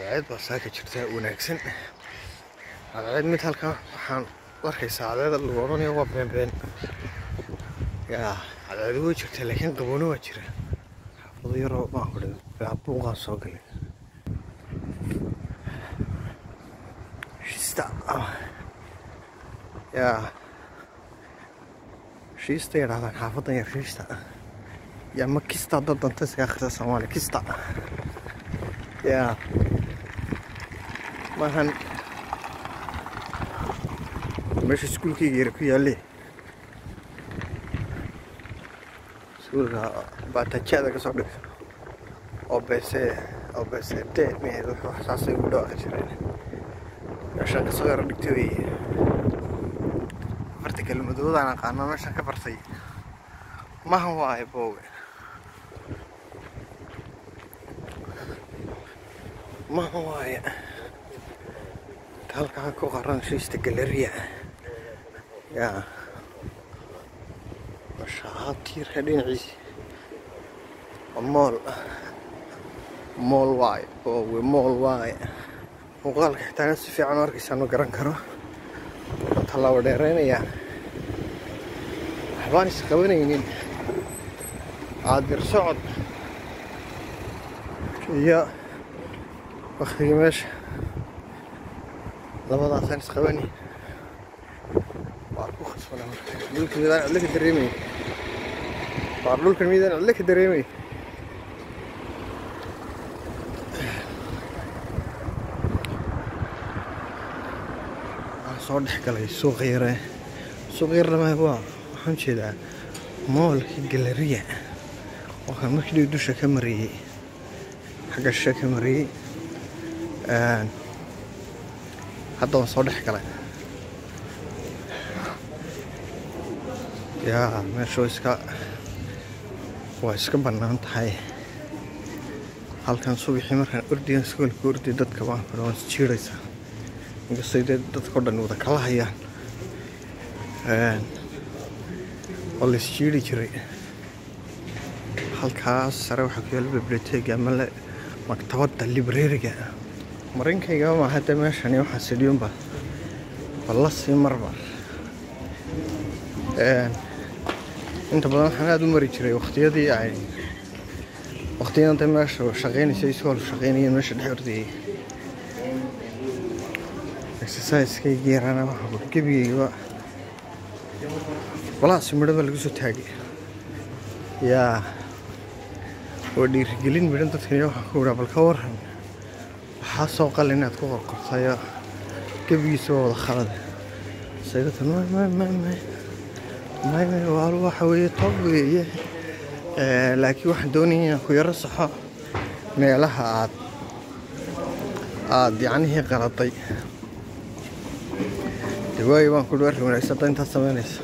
Cadceed baa saaka jirta wanaagsan. Cadceed mid halkan waxaan arkaysaa cadceeda lagu odhanayo waa been. Yaa cadceed way jirtaa, laakiin qabowna waa jira. Xaafado yaroo baan ku dhihi buuqaan soo galay. Shista. Yaa shiista yidhahdaan xaafadan yar shiista. Yaa ma kista dad danta iskaga akhrisa Soomaali kista. Yaa maahan meesha iskuulkayga yar ku yaalle. Iskuulka baatajada ka soo dhigto oo beese oo beese de miyayd wax saasay ugu dhawaaqi jireen. Meeshaan kasoo yaro dhigtay weeye. Afarta kelmadoodaan aqaano meeshaan ka bartay. Mahan waaye boowe. Mahan waaye. Halkaa ku qoran shiista galleria. Yaa mashaa tiirka dhinaciisa. Waa mool. Mool waaye boowe, mool waaye. Muuqaalka xitaa si fiican u arkaysaan ma garan karo. Tallaabo dheereynayaa. Waxbaan is qabanaynin. Caadir socod iyo waqtigii meesha labadaasaan is qabanayn. Waa ku khasbanaa marka. Dhulka midaan cidlo ka dareemay. Waa dhulkan midaan cidlo ka dareemay. Waxaan soo dhex galay suuqa yare. Suuqa yar lama waa waxaan jeedaa moolka galleria. Waxaan markii dhow dusha ka mariyay. Xagga shishe ka mariyay. Hadda waan soo dhex galay. Yaa meesha waa iska bannaan tahay. Halkan subaxii markaan ordayo iskoolka orday dadka waan fadhiyo waan is jiiraysaa. Inkastoo dee dadka oo dhan wada kala hayaan. Waa la is jiiri jiray. Halkaas sare waxaa ku yaalla biblioteca ama maktabadda librariga. Marinkayga ma hadda meeshani waxaan sidhiyunba bal la sii marmar. Inta badan waxaan aad u mari jiray waqtiyadii ay waqtiyadan inta meesha shaqeynaysay iskool shaqeynayay meesha dhex ordayay. Exercise-kayga yaraana waxaan ku gebigayba walaas midho lagu soo taagay. Yaa oo dhiirigelin midhan dadkan waxaan ku idhaa bal ka waran. Waxaa soo qalin inaad ku qorqortayo gebigiisa waa wada khalad. Saygatan may may may may may may waa waxa weeye tob weeye. Laakiin waxaan doonayay inaan ku yaro saxo meelaha aad yacnihii qaladay. Dee waayo baan ku dhawaaqay wanaagsan hadda intaad samaynayso.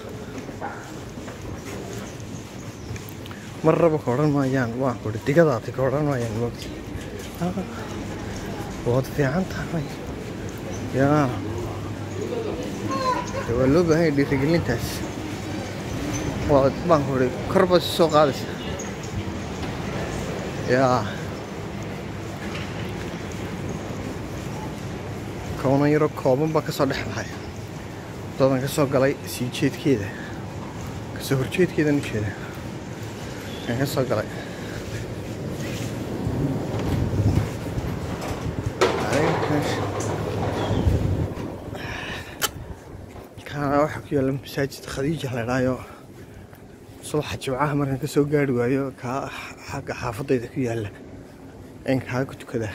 Mar raba ka odhan maayaan waan ku idhi digadaadi ka odhan maayaan moogta. Waad fiican tahay. Yaa dee waa loo baahan yahay dhiirigelintaas. Waa baan ku idhi kor baad soo qaadaysaa. Yaa koonan yaroo kooban baa kasoo dhex baxay. Wadadan kasoo galay sii jeedkeeda. Kasoo horjeedkeedan u jeeda. Ayaan kasoo galay. Kaana waxaa ku yaalla masaajid Khadiija la idhaayo. Subaxa Jimcaha markaan kasoo gaari waayo kaa xagga xaafadayda ku yaalla ayaan kaa ku tukadaa.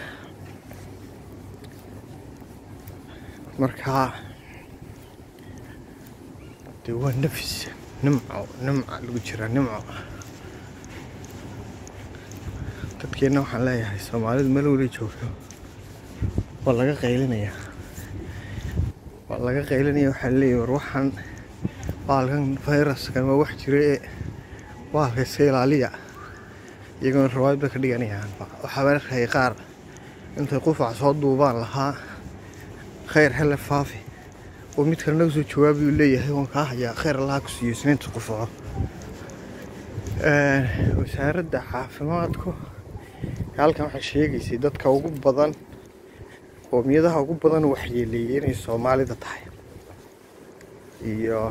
Marka dee waa nafis nimco nimca lagu jiraa nimco. Dadkeenna waxaan leeyahay Soomaalidu meel wali joogto waa laga qaylinayaa. Waa laga qaylinaya waxaa leeyahay war waxaan baalkan fayraskan waa wax jira ee baalka iska ilaaliya. Iyagoona riwaayad bay ka dhiganayaan. Waxaa baan arkayay qaar intay qufac soo duubaan lahaa khayr hele faafi. Oo mid kalena usoo jawaabi uu leeyahay waan kaa hayaa khayr allaha ku siiyo isniinta qufaco. Wasaaradda caafimaadku halkan waxay sheegaysay dadka ugu badan Qoomiyadaha ugu badan waxyeeleeyay inay Soomaalida tahay iyo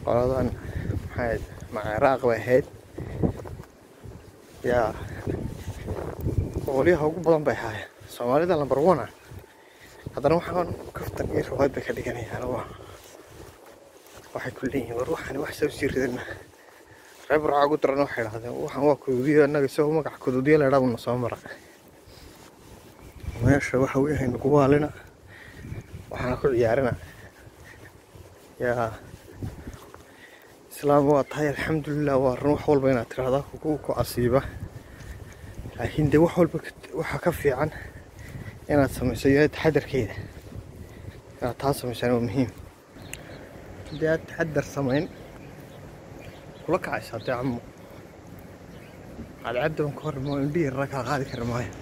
qoladan maxay Ciraaq bay ahayd yaa qolyaha ugu badan bay ahaayeen. Soomaalida number 1 ah. Haddana waxaan kaftan iyo riwaayad bay ka dhiganayaan oo waxay ku leeyihiin war waxaan wax soo sii ridana. Reer Burco ugu daran waxay idhahdeen waxaan waa kuduudiyo, annaga isagoo magaca kuduudiyo la idhaahdo na soo mara. Meesha waxa uu yahay nagu waalina, waxaana ku ciyaarina. Yaa islaam waa tahay, alxamdulilah, waa run wax walba inaad tiraahdaa ku casiiba, laakiin dee wax walba waxa ka fiican inaad samayso iyo taxadarkeeda inaad taa samaysaan waa muhiim. Haddii aad taxadar samayn kula kacaysaa dee camo cadceedda baan ka hor imo, indhihii rara kala qaadi kari maayo.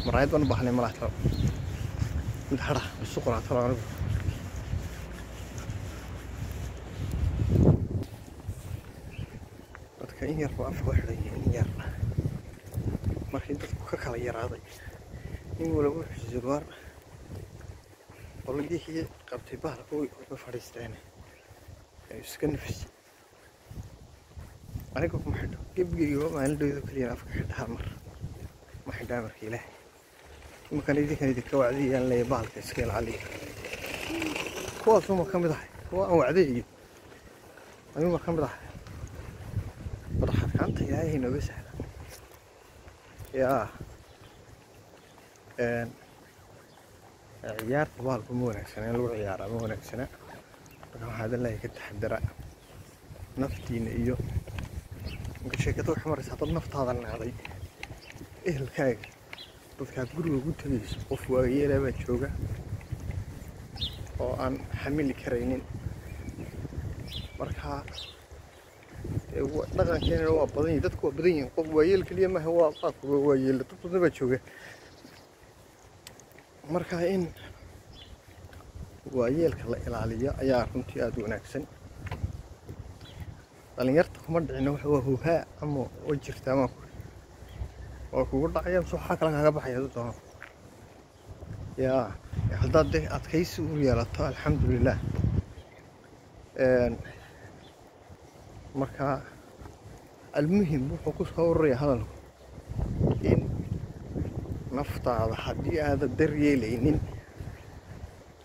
Maraayad baan u baahnay malaha talo mid hara isu qoraa talo anigu. Dadka in yar baa afka u xidhan yihiin, in yar markii dadku ka kala yaraaday nin walba wuxuu surwaar qolyihii qabtay bahalka way fadhiisteen ay iska nafis. Aniga kuma xidho gebigeyga maalin dhowdo keliya afka xidha hal mar ma xidhaa marka Ilaahay imankan idinkan idinka wacdiyaan leeyahay bahalka iska ilaaliya. Kuwaasuma ka mid ahay kuwa aan wacdiyayo ayuuma ka mid ahay. Madax adkaanta Ilaahay inooga sahla. Yaa ciyaarta bahalku ma wanaagsana, in lagu ciyaaraa ma wanaagsana. Marka waxaa idin leeyahay ka taxadara naftiina iyo marka sheekada waxay maraysaa dad naftaada nacday ehelkaaga dadkaad guriga ugu tegayso qof waayeelaa baa jooga oo aan xamili karaynin. Marka dhaqankeena waa badan yihiin, dadku waa badan yihiin, qof waayeel keliya maaha, waa qaadku waa waayeel, dad badan baa jooga. Marka in waayeelka la ilaaliyo ayaa runtii aada u wanaagsan. Dhalinyarta kuma dhicina waxa waa huhaa ama way jirtaa ama waa kugu dhacaya mise waxaa kale kaaga baxaya dad doono. Yaa haddaad dee adkaysi u yeelato alxamdulilah. Marka almuhim wuxuu ku soo ururaya hadalku in naftaada haddii aadan daryeelaynin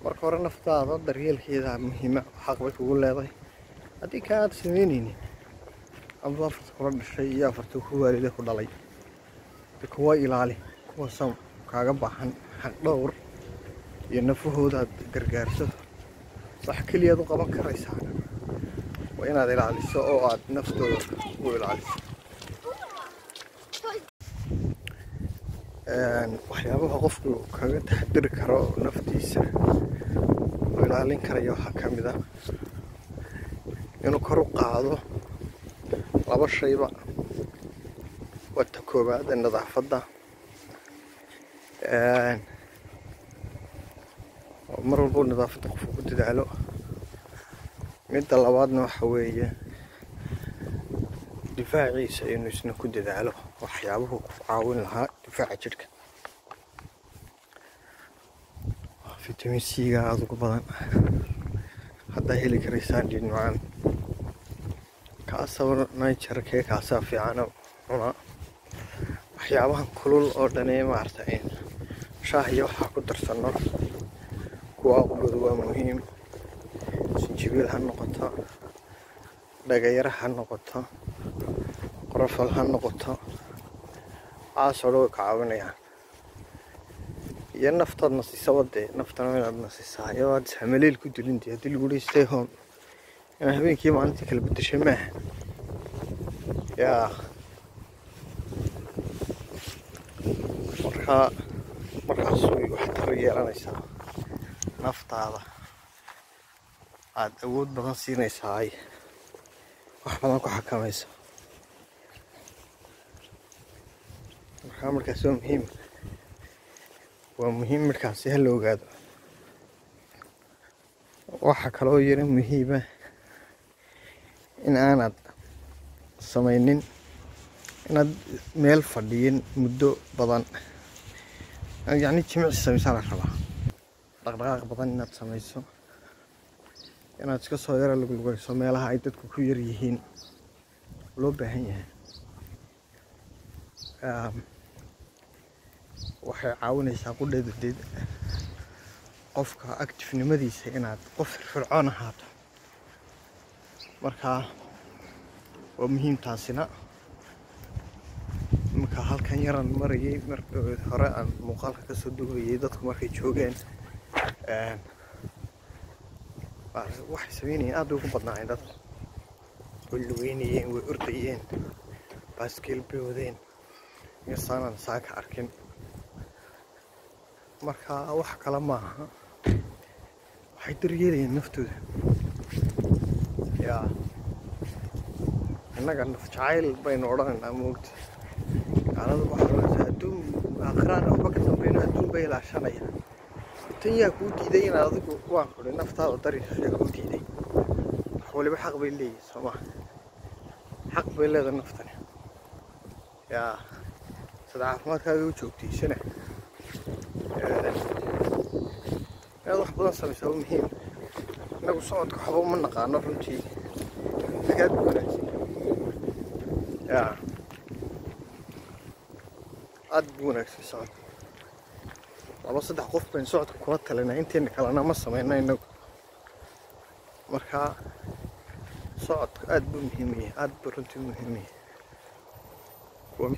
marka hore naftaada daryeelkeeda muhiima, xaq bay kugu leedahay. Haddii ka aad samaynaynin ama afarta kula dhashay iyo afarta ku waalida ku dhalay de kuwa ilaali, kuwaasa kaaga baahan xaq dhowr iyo nafahooda aad gargaarso. Wax keliya aad u qaban karaysaa waa inaad ilaaliso oo aad naftooda u ilaaliso. Waxyaabaha qofku kaga taxadiri karo naftiisa oo ilaalin karaya waxaa ka mid ah inuu kor u qaado laba shayba. Waa ta koowaad ee nadaafadda, mar walba nadaafadda qofku ku dadaalo. Midda labaadna waxa weeye difaaciisa inuu isna ku dadaalo waxyaabuhu ku caawin lahaa difaaca jidhka. Vitamin C-ga aada ugu badan haddaa heli karaysaan dhiin macaan kaasaba nigerkee kaasaa fiican cuna. Waxyaabahan kulul oo dhan ee maaragtay shaah iyo waxaa ku darsano kuwa aqbadu waa muhiim. Sinjibiil ha noqoto, dhagayara ha noqoto, qorofal ha noqoto, waxaasoo dhan way ka caawinayaan. Iyo naftaad nasisaba dee naftana inaad nasisaa iyo aad hamaliil ku dilin dee haddii lagu leeyahay stay home inaad habeenkii maalintii kala bedeshay maaha. Yaa markaa markaas way waxtar yeelanaysaa naftaada, aad awood badan siinaysaa ay wax badan ku xakamayso. Markaa markaas waa muhiim, waa muhiim markaasi ha la ogaado. Waxaa kaloo yara muhiima in aanad samaynin inaad meel fadhiyin muddo badan. Yacni jimicsi sameysaa la rabaa, dhaqdhaqaaq badan inaad samayso, inaad iska soo yara luglugayso meelaha ay dadku ku yar yihiin loo baahan yahay. Waxay caawinaysaa qudheeda deed qofka activenimadiisa, inaad qof firfircoon ahaato. Marka waa muhiim taasina. Marka halkan yaran marayay mar hore aan muuqaalka kasoo duubayay, dadku markay joogeen waxay sameynayeen aad bay ugu badnaayeen dadku. Way lugeynayeen, way ordayeen, baaskiil bay wadeen, inkastaanaan saaka arkin. Marka wax kale maaha, waxay daryeelayeen naftooda. Yaa innaga naf jacayl baynu odhanaynaa, moogta? Gaalada waxaa odhanaysaa adduun aakhiraan waxba ka dambayno, adduun bay ilaashanaya. Tan yaa kuu diiday inaad adigu, waan kudhi, naftaada daryeesho? Yaa kuu diiday? Wax waliba xaq bay leeyihin, soo maha? Xaq bay leedahay naftani. Yaa sida caafimaadkaaga u joogtaysana, inaad wax badan samaysaa waa muhiim. Innagu socodka waxba uma naqaano runtii, laakiin aad buu wanaagsan. Yaa aad buu wanaagsan socodka. Laba saddex qof baynu socodka kula talinaa, inteena kalena ma samayno innagu. Marka socodku aad buu muhiim yahay, aad buu runtii muhiim yahay. Kuwa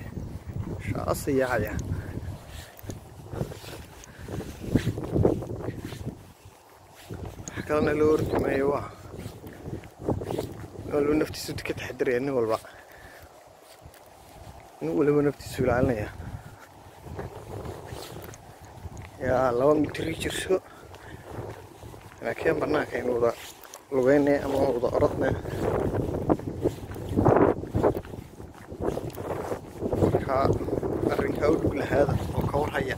shaasa yaacaya, wax kalena loo ordi maayo, waa nin walba naftiisu ka taxadaraya. Nin waliba naftiisu ilaalinaya. Yaa 2 mitri jirso, laakiin banaanka aynu wada lugeynay ama wada orodnay. Marka arrinkaa u dhug lahaada oo ka warhaya.